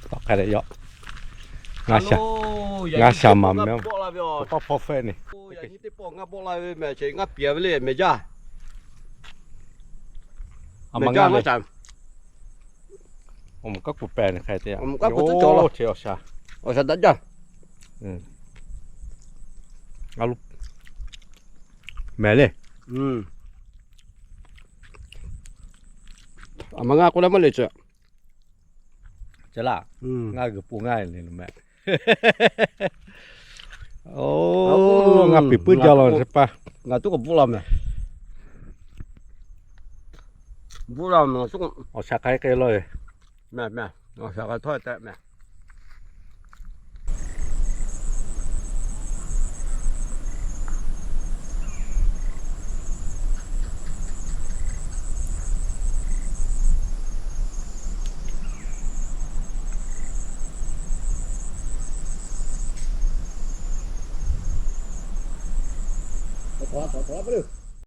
Tawˆ k'ai leh yaꞈ, ngaˇ shaˍ maˍ meh, paˇ hpawˇ fehˆ ne. Ngaˇ piˍ ve le meh jaˇ. Awˬ, kanˉ k'oˆ pehˬ ne hk'e te, awˬ, awˬ shaˍ daꞈ jaˇ. Mehˍ le. A ma ngaˇ k'oˆ leh maˇ le ce. Ca laˇ, ngaˇ g'uiˬ po ngaˇ le lo meh. Oˬ, ngaˇ piˍ puiˉ jaˇ la ce paˇ. Ngaˬ tuˉ k'awꞈ bvuhˆ la meh. Bvuhˆ la meh, awˬ shaˍ k'ai k'ai la e. Meh meh, awˬ shaˍ k'ai htawˇ tehꞈ meh.